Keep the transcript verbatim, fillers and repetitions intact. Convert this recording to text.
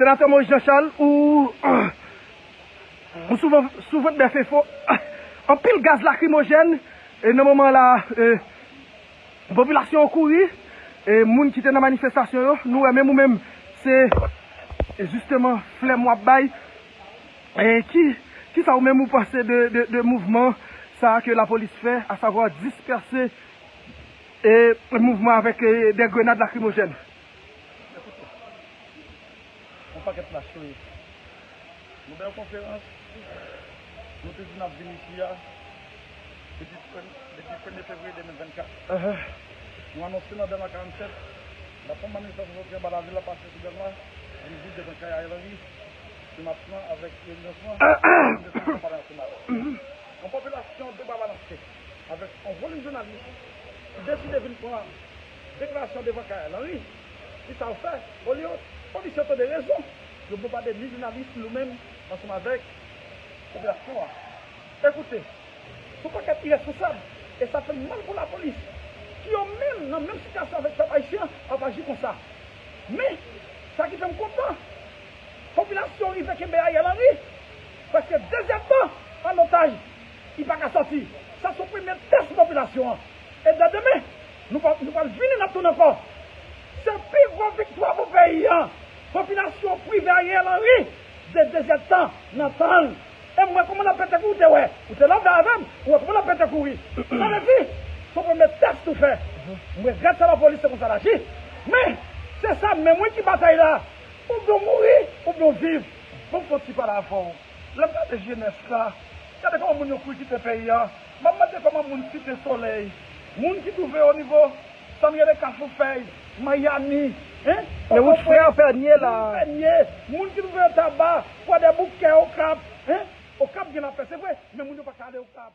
Senatè Moïse Jean Charles, ou, ou sou, sou vant bèf enfo, anpil gaz lakrimojèn, e nan moman la, e, popilasyon an kouri, e moun ki te nan manifestasyon yo, nou wè menm ou menm, se, e, jisteman flèm w ap bay. E ki, ki sa ou menm ou panse de, de, de mouvman sa a ke lapolis fè, asavwa dispèse, e, mouvman avèk, e, de grenad lakrimojèn? Ekoute, yon pakèt lach yo ye. Nou bay yon konferans, nou te di n ap vin isi a, depi, depi premye fevriye de mil vennkat. Nou anonse nan Dèlma karannsèt, n ap fè yon manifestasyon soti anba lavil la, pase sou Dèlma, vin jis devan kay Ariel Henry, se mach lan avèk rezidans lan, vin desann nan Palè Nasyonal. Yon popilasyon debalansè, avèk yon volim jounalis ki deside vin pran deklarasyon devan kay Ariel Henry. Ki sa yo fè? Olye polisye yo tande rezon, yo bonbade ni jounalis, ni nou menm, ansanm avèk popilasyon an. Ekoute, se yon pakèt irèsponsab, e sa fè m mal pou lapolis, ki yo menm, nan menm sitiyasyon avèk pèp ayisyen an, ap aji konsa. Men, sa ki fè m kontan, popilasyon rive kenbe Ariel Henry, prèske de zèdtan an otaj, li pa ka sòti. Sa se yon premye tès popilasyon an. E dè demen, nou pral, nou pral vini, n ap tounen ankò. Se pi gwo viktwa pou peyi an. Popilasyon prive Ariel Henry de de zèdtan nan tann. E m wè kòman l ap pete kouri, ou te wè. Ou te la avè m, ou wè kòman l ap pete kouri. Sa vle di, se yon premye tès nou fè. M regrèt sa lapolis te konsa l aji. Men, se sa menm wi ki batay la. Oubyen w mouri, oubyen w viv. Bon, fò ti pale avè w. Lè m gade jenès la, gade kòman moun yo kouri kite peyi a. M ap mande kòman moun Site Solèy, moun ki twouve yo nivo, sa n rele Kafou Fèy, Miami, hein? Men wout frè Pènye la. Pènye, moun ki twouve yo Taba, Kwadèboukè, Okap, hein? Okap gen lapè, se vre, men moun yo pa ka ale Okap.